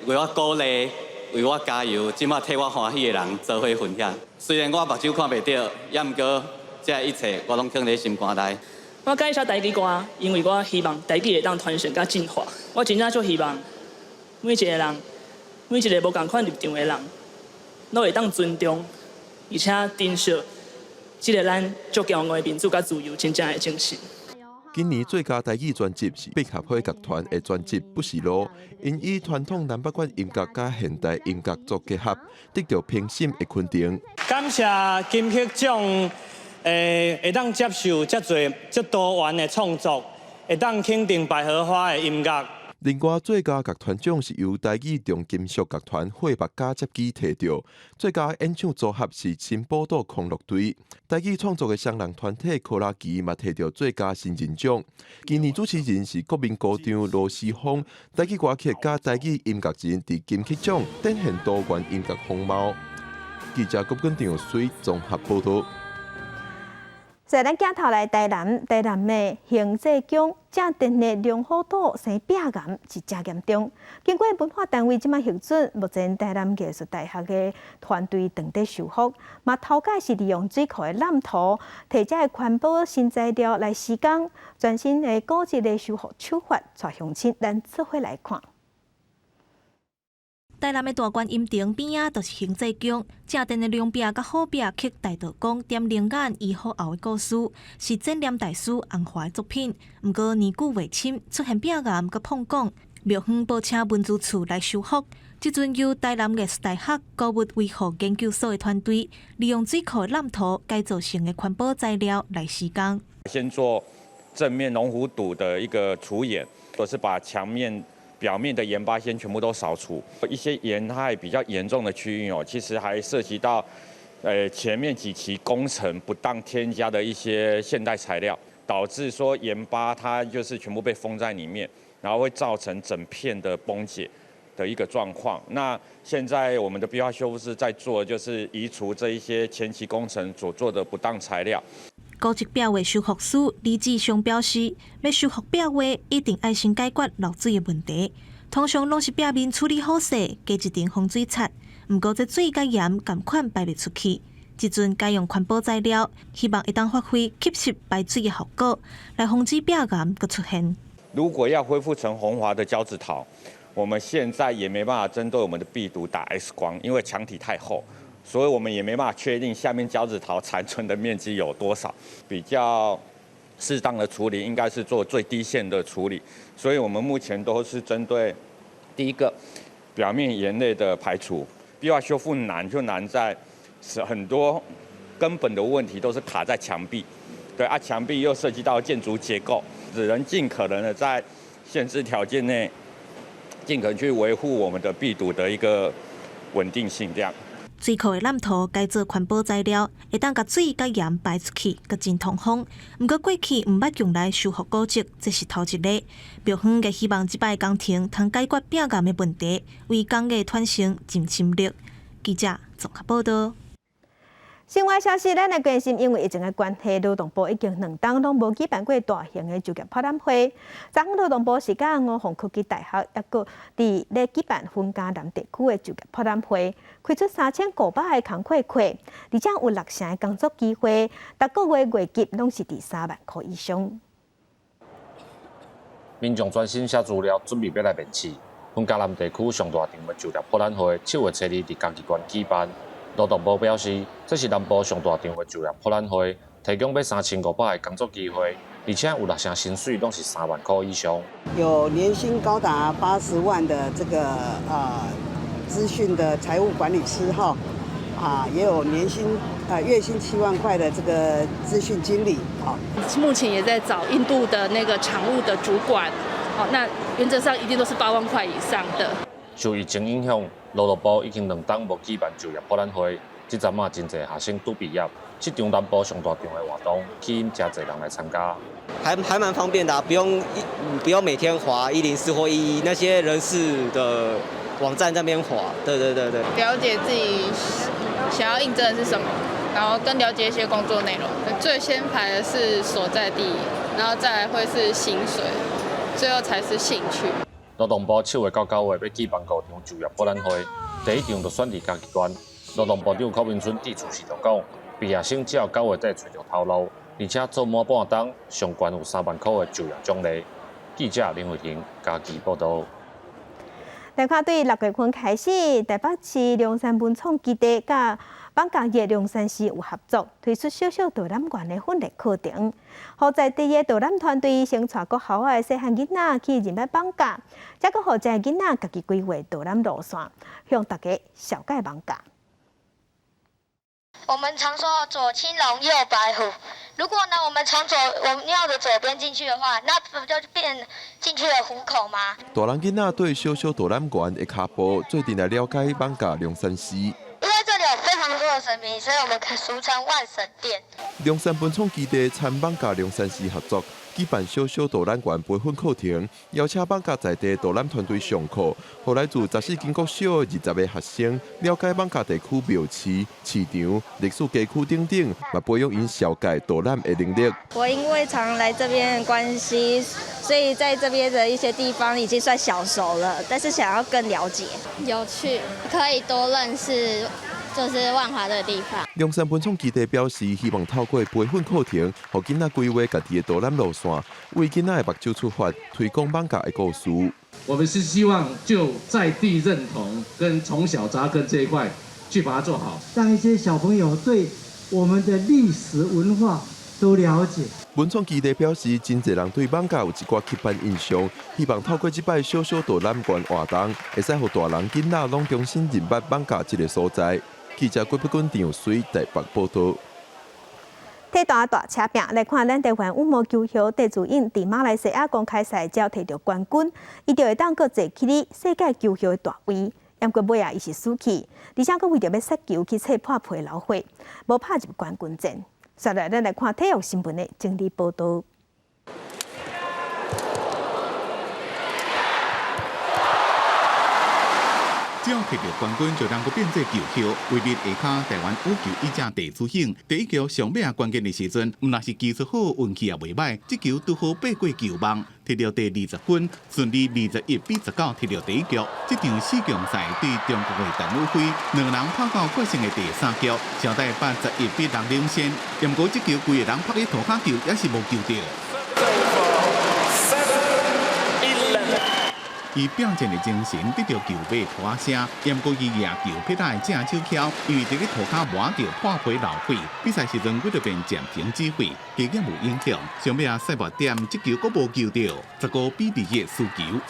為我鼓勵、為我加油，這馬替我歡喜的人做伙分享。雖然我目睭看袂著，也毋過這一切我攏囥佇心肝內。我佮意寫台語歌，因為我希望台語會當傳承佮進化。我真正足希望每一个人，每一个無仝款立場的人，攏會當尊重，而且珍惜這个咱足驕傲的民主佮自由真正的精神。今年最佳台語專輯是百合花樂團的專輯《不是路》，𪜶以傳統南北管音樂佮現代音樂做結合，得著評審的肯定。感謝金曲獎。會當接受遮濟、遮多元的創作，會當肯定百合花的音樂。另外，最佳樂團獎是由台語重金屬樂團火目假接機摕著，最佳演唱組合是新寶島康樂隊。台語創作的雙人團體科拉奇嘛摕著最佳新人獎。今年主持人是國民歌長羅時豐。台語歌曲佮台語音樂人佇金曲獎展現多元音樂風貌。記者郭根長水綜合報導。在咱鏡頭來台南，台南的行濟宮正殿的龍虎肚生壁癌是誠嚴重。經過文化單位這馬核准，目前台南藝術大學的團隊正佇修復，嘛頭擺是利用水庫的濫土，提這个環保新材料來施工，全新的古蹟的修復手法，帶鄉親咱做伙來看。台南的大觀音亭邊仔就是行濟宮，正殿的龍壁佮虎壁刻大道公點靈眼醫好後的故事，是展覽大師洪華的作品。毋過年久月深，出現壁癌佮膨拱，廟方報請文資處來修復。這陣由台南藝術大學古物維護研究所的團隊，利用水庫濫土改造成的環保材料來施工。先做正面龍虎肚的一個除鹽，或是把牆面表面的鹽巴先全部都掃除，一些鹽害比較嚴重的區域哦，其實還涉及到，前面幾期工程不當添加的一些現代材料，導致說鹽巴它就是全部被封在裡面，然後會造成整片的崩解。的一個狀況。那現在我們的壁畫修復師在做，就是移除這一些前期工程所做的不當材料。古蹟壁畫修復師李志雄表示，欲修復壁畫，一定愛先解決漏水的問題。通常攏是壁面處理好勢，加一層防水漆。毋過這水佮鹽仝款排袂出去。這陣改用環保材料，希望會當發揮吸濕排水的效果，來防止壁癌閣出現。如果要恢復成紅華的交趾陶，我們現在也沒辦法針對我們的壁堵打 X 光，因為牆體太厚，所以我們也沒辦法確定下面交趾陶殘存的面積有多少。比較適當的處理應該是做最低限的處理，所以我們目前都是針對第一個表面鹽類的排除。壁畫修復難就難在是很多根本的問題都是卡在牆壁，對啊，牆壁又涉及到建築結構，只能盡可能的在限制條件內，盡可能去維護我們的壁堵的一個穩定性。這樣。水庫的濫塗改做環保材料，會當共水佮鹽排出去，閣真通風。毋過過去毋捌用來修復古蹟，這是頭一个。廟方也希望這擺工程通解決壁癌的問題，為工藝傳承盡心力。記者綜合報道。新聞消息，咱來關心，因為疫情的關係，勞動部已經兩冬攏無舉辦過大型的就業博覽會。昨昏勞動部是佮吳鳳科技大學抑閣佇咧舉辦雲嘉南地區的就業博覽會，開出3500个工課缺，而且有六成的工作機會，逐個月月給攏是佇3萬箍以上。民眾專心寫資料，準備欲來面試。雲嘉南地區上大場的就業博覽會，7月初二佇嘉義縣舉辦。勞動部表示，這是南部上大場的就業博覽會，提供欲3500個工作機會，而且有六成薪水攏是3萬箍以上。有年薪高達80萬的這個資訊的財務管理師哈，啊，也有年薪月薪7萬塊的這個資訊經理。啊，目前也在找印度的那個廠務的主管，好，那原則上一定都是8萬塊以上的。受疫情影響，勞動部已經兩冬無舉辦就業博覽會，這陣仔真濟學生拄畢業，這場南部上大場的活動吸引誠濟人來參加。還蠻方便的，不用每天滑104或111那些人事的網站在那邊滑。對對對對。了解自己想要應徵的是什麼，然後更了解一些工作內容。最先排的是所在地，然後再來會是薪水，最後才是興趣。勞動部7月到9月欲舉辦五場就業博覽會，第一場就選佇嘉義縣。勞動部長柯文春致辭時就講，畢業生只要9月底揣著頭路，而且做滿半冬，上懸有3萬箍的就業獎勵。記者林慧婷嘉義報道。來看對6月份開始，台北市龍山文創基地佮艋舺的龍山寺有合作，推出小小導覽員的訓練課程，予在地的導覽團隊先帶國校的細漢囡仔去認捌艋舺，再閣予遮囡仔家己規劃導覽路線，向大家紹介艋舺。我們常說左青龍，右白虎。如果呢，我們從左我們廟的左邊進去的話，那不就變進去了虎口嗎？大人囡仔綴小小導覽員的跤步，做陣來了解艋舺龍山寺。因為這裡有非常多的神明，所以我們可俗稱萬神殿。龍山文創基地參艋舺龍山寺合作，舉辦小小導覽員培訓課程，邀請艋舺在地導覽團隊上課，予來自14間國小20個學生了解艋舺地區廟市、市場、歷史街區等等，嘛培養𪜶紹介導覽的能力。我因為常來這邊的關係，所以在這邊的一些地方已經算小熟了，但是想要更了解。有趣，可以多認識。就是萬華這個地方。龍山文創基地表示，希望透過培訓課程，予囡仔規劃家己的導覽路線，為囡仔的目睭出發，推廣艋舺的故事。我們是希望就在地認同跟從小扎根這一塊，去把它做好，讓一些小朋友對我們的歷史文化都了解。文創基地表示，真濟人對艋舺有一寡刻板印象，希望透過這擺小小導覽員活動，會使予大人囡仔攏重新認捌艋舺這个所在。記者郭碧君、陳友水台北報道。體壇大車拼來看，咱台灣羽毛球後戴資穎佇馬來西亞公開賽才摕著冠軍，伊就會當閣坐起咧世界球後的大位。毋過尾仔，伊是輸去，而且閣為著欲殺球去切破皮流血，無拍入冠軍戰。接來，咱來看體育新聞的整理報道。只要摕著冠軍，就能夠變做球后，位佇下跤台灣羽球一姐鄭姿穎，第一局上尾仔關鍵的時陣，毋但是技術好，運氣也袂䆀，這球拄好爬過球網，摕著第二十分，順利21比19摕著第一局。這場四強賽對中國的陳雨菲，兩人拍到決勝的第三局，小戴81比6領先，毋過這球規個人拍去塗跤球也是無球著。伊拼戰的精神得著球尾噗仔聲，毋過伊舉球拍的正手巧，因為佇咧塗跤磨著破皮流血。比賽時陣，幾著遍暫停指揮，加減有影響。上尾仔賽末點，這球閣無球著，15比21輸球。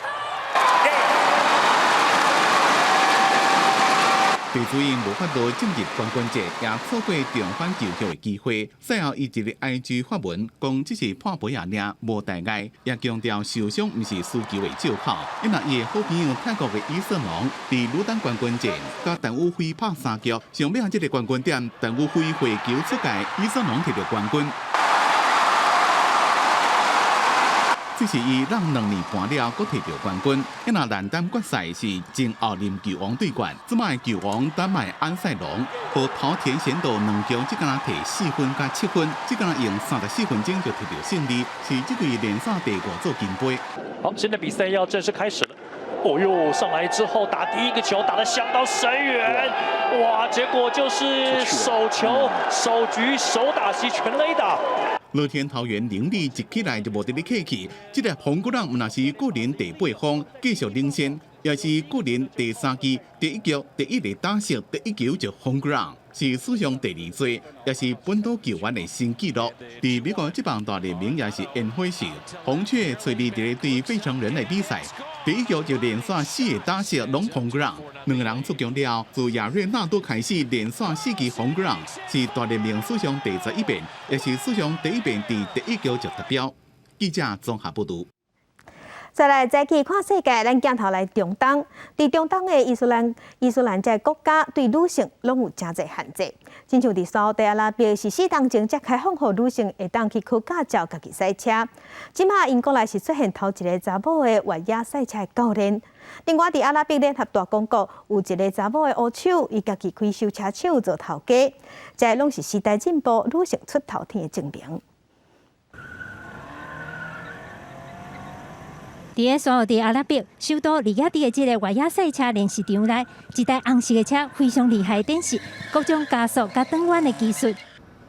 鄭姿穎無法度進入冠軍戰，也錯過重返球後的機會。賽後，伊一个 IG 發文，講只是破皮仔爾，無大礙，也強調受傷毋是輸球的藉口。因為伊的好朋友泰國的伊瑟農佇女單冠軍戰，佮陳雨菲拍三局，上尾仔這个冠軍點，陳雨菲回球出界，伊瑟農摕著冠軍。這是伊讓2年半了，閣摕著冠軍。伊若男單決賽是前奧林球王對決，這擺球王丹麥安賽龍和桃田賢斗兩局只敢若摕4分佮7分，只敢若用34分鐘就摕著勝利，是這季聯賽第五座金杯。好，現在比賽要正式開始了。哦喲，上來之後打第一個球打得相當深遠，哇！結果就是手球、首局、首打席全壘打。樂天桃猿能力一起來就無佇咧客氣，這個紅骨人毋但是個人第八封繼續領先，也是個人第三季第一局第一個打席第一球就紅骨人，是史上第二濟，也是本土球員的新紀錄。佇美國職棒大聯盟也是煙火秀，紅雀揣二佇咧對費城人的比賽，第一局就連續四個打席攏紅骨人，兩個人出局了，自亞瑞納多開始連續四支紅骨人，是大聯盟史上第11遍，也是史上第一遍佇第一局就達標。記者綜合報導。再來再去看世界，咱鏡頭來中東。佇中東的伊斯蘭伊斯蘭這個國家對女性攏有誠濟限制。親像佇沙烏地阿拉伯是四冬前才開放予女性會當去考駕照，家己駛車。這馬𪜶國內是出現頭一个查某的越野賽車的教練。另外，佇阿拉伯聯合大公國有一个查某的烏手，伊家己開修車廠做頭家。這攏是時代進步、女性出頭天的證明。佇咧沙烏地阿拉伯首都利雅得的這个越野賽車練習場內，一台紅色的車非常厲害，展示各種加速佮轉彎的技術。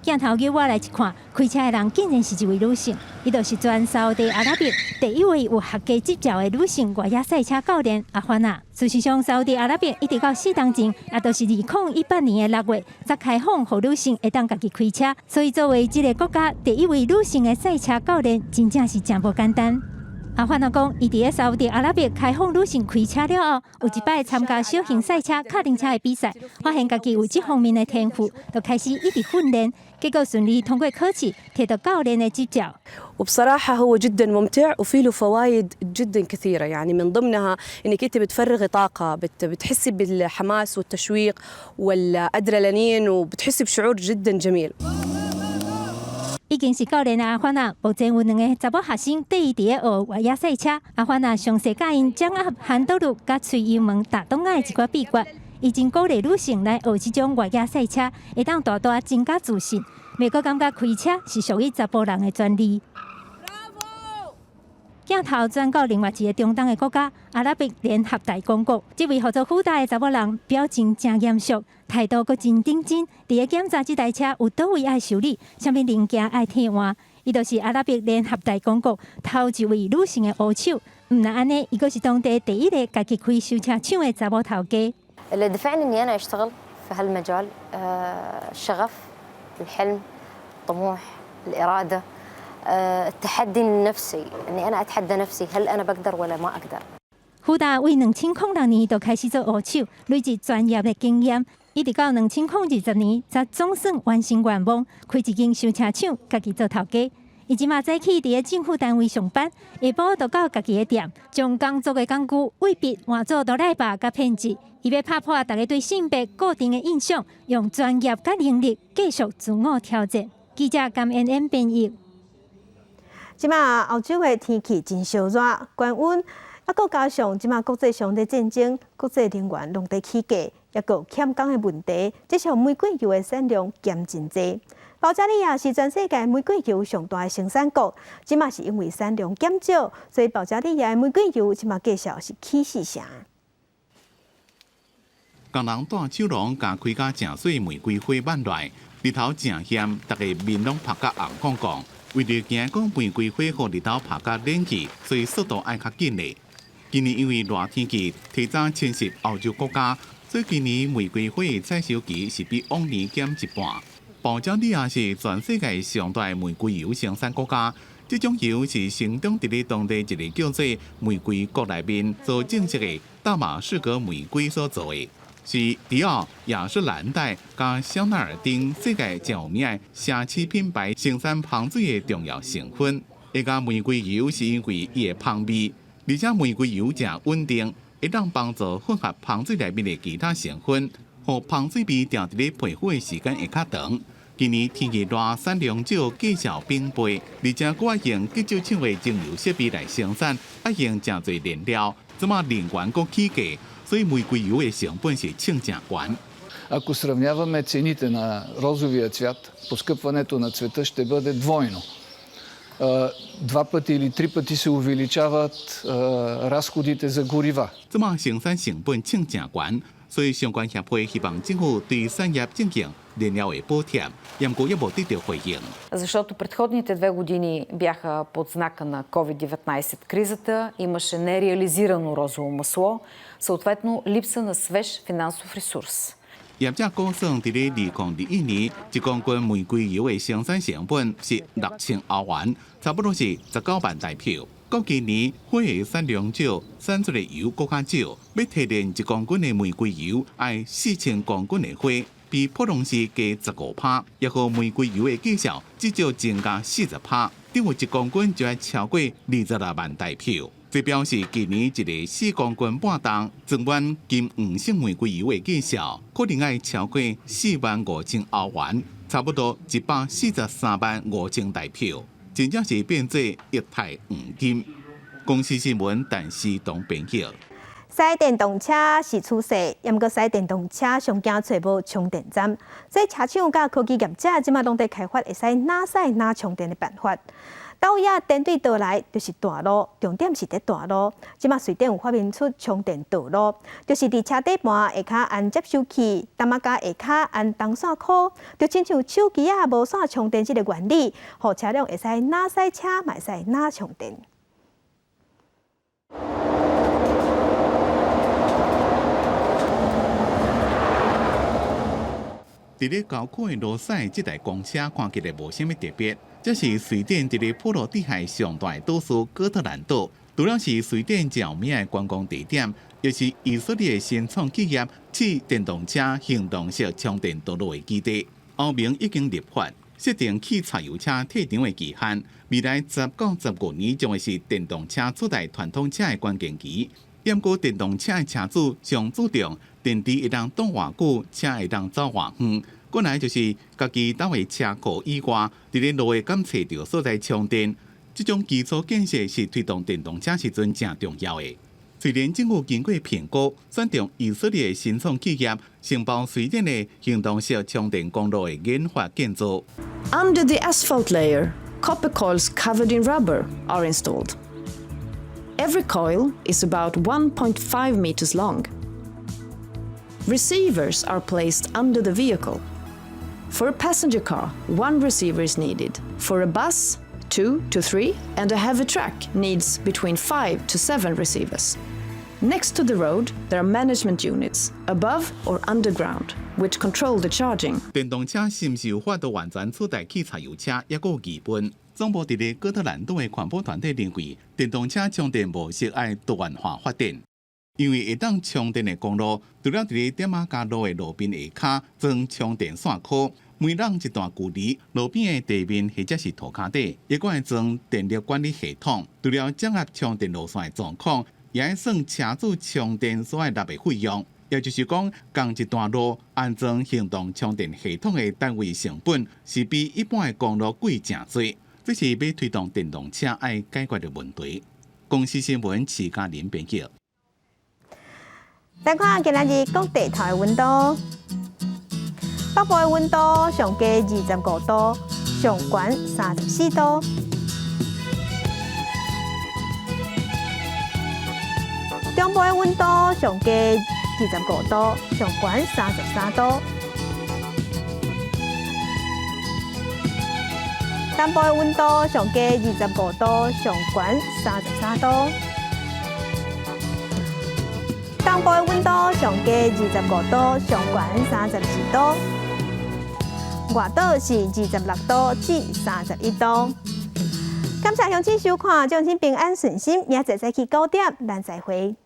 鏡頭叫我來一看，開車的人竟然是一位女性，伊就是全沙烏地阿拉伯第一位有學家執照的女性越野賽車教練阿凡娜。事實上，沙烏地阿拉伯一直到四冬前，也就是2018年的6月，才開放予女性會當家己開車。所以，作為這个國家第一位女性的賽車教練，真正是誠無簡單。阿凡娜講，伊佇咧沙烏地阿拉伯開放女性開車了後，有一擺參加小型賽車、卡丁車的比賽，發現家己有這方面的天賦，就開始一直訓練，結果順利通過考試，摕到教練的執照。 وبصراحة هو جدا ممتع وفي له فوائد جدا كثيرة، يعني من ضمنها انك انت بتفرغي طاقة، بتحسي بالحماس والتشويق والادرينالين وبتحسي بشعور جدا جميل。已經是教練的阿凡娜，目前有兩个查某學生綴伊佇咧學越野賽車。阿凡娜詳細教𪜶掌握ハンドル佮催油門踏擋仔的一寡秘訣。伊真鼓勵女性來學這種越野賽車，會當大大增加自信。袂閣感覺開車是屬於查埔人的專利。鏡頭轉到另外一个中東的國家——阿拉伯聯合大公國。這位號做虎大的查某人，表情誠嚴肅，態度閣真認真，佇咧檢查這台車有佗位愛修理，啥物零件愛替換。伊就是阿拉伯聯合大公國頭一位女性的烏手。毋但按呢，伊閣是當地第一个家己開修車廠的查某頭家。 اللي دفعني إني أنا أشتغل في هالمجال الشغف، الحلم، الطموح، الإرادة، التحدي النفسي، إني أنا أتحدى نفسي هل أنا بقدر ولا ما أقدر。胡達為2006年就開始做烏手，累積專業的經驗，一直到2020年才總算完成願望，開一間修車廠，家己做頭家。伊這馬早起佇咧政府單位上班，下晡就到家己的店，將工作的工具對筆換做哆啦 A 夢佮片子。伊欲拍破大家對性別固定的印象，用專業佮能力繼續自我挑戰。記者甘恩恩編譯。這馬歐洲的天氣真燒熱，高溫啊，閣加上這馬國際上的戰爭，國際能源攏佇起價，抑閣有欠工的問題，這是予玫瑰油的產量減真濟。保加利亞是全世界玫瑰油上大的生產國，這馬是因為產量減少，所以保加利亞的玫瑰油這馬價數是起四成。工人帶手籠共開甲誠媠玫瑰花挽來，日頭誠炎，逐个面攏曬甲紅摃摃。為著驚講玫瑰花予日頭曬甲冷去，所以速度愛較緊咧。今年因為熱天氣提早侵襲歐洲國家，所以今年玫瑰花的採收期是比往年減一半。保加利亞是全世界上大的玫瑰油生產國家，這種油是成長佇咧當地一个叫做玫瑰國內面所種植的大馬士革玫瑰所做的，是迪奧、雅詩蘭黛佮香奈兒等世界誠有名的奢侈品牌生產香水的重要成分。會加玫瑰油是因為伊的香味，而且玫瑰油誠穩定，會當幫助混合香水內面的其他成分，予香水味定佇咧皮膚的時間會較長。今年天氣熱，產量少，價數翻倍，而且閣愛用極少廠的精油設備來生產，愛用誠濟燃料，這馬能源閣起價，所以玫瑰油的成本是衝誠懸。 Ако сравняваме цените на розовия цвят, поскъпването на цвета ще бъде двойно. Два пъти или три пъти се увеличават разходите за горива. 這馬生產成本衝誠懸，所以相關協會希望政府對產業進行燃料的補貼，毋過猶無得著回應。 Защото предходните 2 години бяха под знака на COVID-19 кризата, имаше нереализирано розово масло, съответно липса на свеж финансов ресурс. 業者估算，佇咧2021年，一公斤玫瑰油的生產成本是6000歐元，差不多是19萬台票。閣今年花的產量少，產出的油閣較少，欲提煉一公斤的玫瑰油，愛4000公斤的花，比普通時加15趴，也予玫瑰油的價數至少增加40趴，等於一公斤就愛超過26萬台票。這表示今年一个4公斤半重裝滿金黃色玫瑰油的價數，可能愛超過4萬5千歐元，差不多143萬5千台票，真正是變做液態黃金。公視新聞陳思東編輯。駛電動車是趨勢，毋過駛電動車上驚揣無充電站，所以車廠佮科技業者這馬攏佇開發會使若駛若充電的辦法。倒位仔電對倒來就是大路，重點是佇大路。這馬瑞典有發明出充電道路，就是佇車底盤下跤安接收器，澹仔佮下跤安銅線箍，就親像手機仔無線充電這个原理，予車輛會使若駛車，嘛會使若充電。佇咧郊區的路駛，這台公車看起來無啥物特別。這是瑞典佇咧波羅的海上大的島嶼哥特蘭島，除了是瑞典誠有名的觀光地點，也是以色列新創企業試電動車行動式充電道路的基地。歐盟已經立法，設定汽柴油車退場的期限，未來10到15年將會是電動車取代傳統車的關鍵期。毋過電動車的車主上注重電池會當擋偌久，車會當走偌遠。過來就是家己兜的車庫以外，佇咧路的感測著所在充電，這種基礎建設是推動電動車時陣誠重要的。雖然政府經過評估，選中以色列的新創企業承包瑞典的行動式充電公路的研發建造。 Under the asphalt layer, copper coils covered in rubber are installed. Every coil is about 1.5 meters long. Receivers are placed under the vehicle. For a passenger car, one receiver is needed. For a bus, two to three, and a heavy truck needs between 5 to 7 receivers. Next to the road, there are management units, above or underground, which control the charging. 電動車是毋是有法度完全取代汽柴油車，猶閣有疑問。總部佇咧哥特蘭島的環保團體認為，電動車充電模式愛多元化發展，因為會當充電的公路，除了佇咧店仔佮路的路邊下跤裝充電線箍，每隔一段距離，路邊的地面或者是塗跤底，猶閣愛裝電力管理系統，除了掌握充電路線的狀況，也愛算車主充電所愛納的費用。也就是講，仝一段路安裝行動充電系統的單位成本，是比一般的公路貴誠濟。這是欲推動電動車愛解決的問題。公視新聞徐嘉玲編輯。來看今仔日各地頭的溫度，北部的溫度上低25度，上懸34度。中部的溫度上低25度，上懸33度。南部的溫度上低25度，上懸33度。東部的溫度上低25度，上懸32度。外島是26度至31度。感謝鄉親收看，祝您平安順心，明仔載早起9點，咱再會。